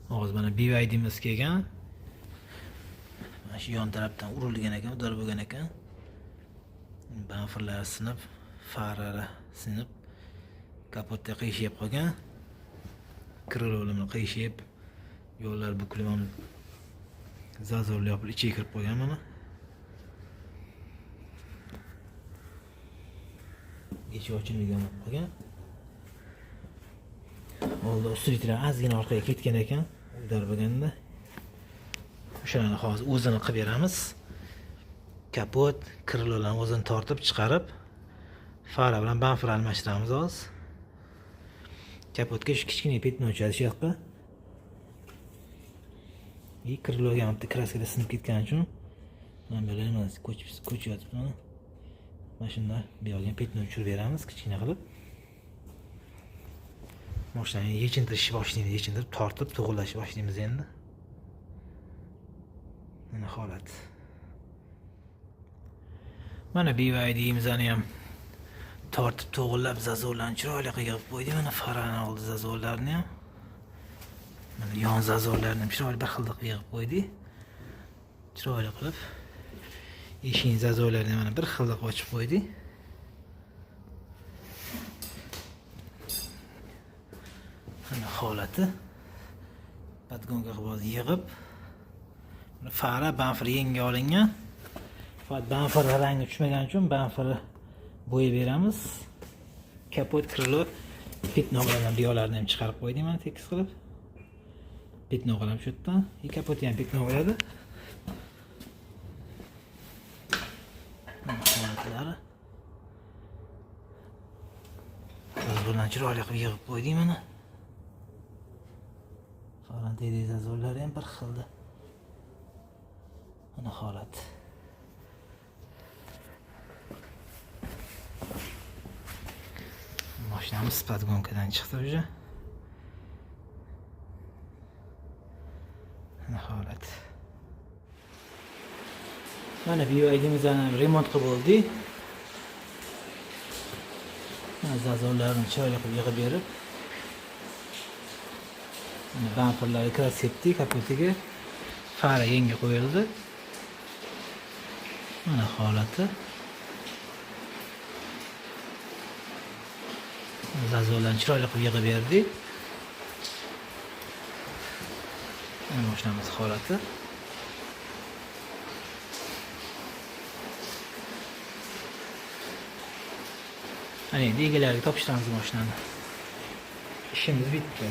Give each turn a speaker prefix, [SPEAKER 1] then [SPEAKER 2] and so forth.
[SPEAKER 1] Hozir mana BYD'miz kelgan. Mana shu yon tarafdan urilgan ekan, udar bo'lgan ekan. Bamperlari sinib, faralari sinib, kapotda qiyshayib qolgan. Krылолari qiyshayib, yo'llar bukilib, mana zazorli yopilib ichiga kirib qolgan mana. Eshik ochilmagan bo'lib qolgan. Oldi ustilitlar ozgina orqaga ketgan ekan, udar bo'lganda. O'shalarni hozir o'zini qilib beramiz. Kapot, krылоlarni o'zini tortib chiqarib, fara bilan bamper almashtiramiz hozir. Kapotga shu kichkina petno tushadi shu yoqqa. И krыloga ham bitta kraskada sinib ketgani uchun mana bu yerlar mana ko'chib ko'chyapti mana. Mana shunda bu yoqga petno tushirib beramiz kichkina qilib. Mashinani yechintirishni boshlaymiz, yechintirib, tortib, to'g'irlashni boshlaymiz endi. Mana holat. Mana BYD'imizni ham tortib to'g'irlab zazorlarni chiroyli qilib yig'ib qo'ydik. Mana farani oldi zazorlarni ham. Mana yon zazorlarni ham chiroyli bir xilda qilib yig'ib qo'ydik. Chiroyli qilib. Eshikning zazorlarini mana bir xilda qilib ochib qo'ydik. Mana holati. Podgonka qilib hozir yig'ib, fara bamper yangi olingan. Faqat bamper rangi tushmagani uchun bamperni bo'yab beramiz. Kapot, krыло, petno bilan bu yoqlarini ham chiqarib qo'ydik mana tekis qilib. Petno qilamiz shu yerdan. И kapoti ham petno bo'ladi. Mana holatlari. Bilan chiroyli qilib yig'ib qo'ydik mana. Faranteydi zazorlari ham bir xilda. Mana holat. Mashinamiz podgonkadan chiqdi уже. Mana holat. Mana BYD'mizni remont qilib bo'ldik. Mana zazorlarni chiroyli qilib yig'ib berib, mana bamperlarga kras sepdik kapotiga. Fara yangi qo'yildi. Mana holati. Zazorlarni chiroyli qilib yig'ib berdik. Mana mashinamiz holati. Ana endi egalariga topshiramiz mashinani. Ishimiz bitdi.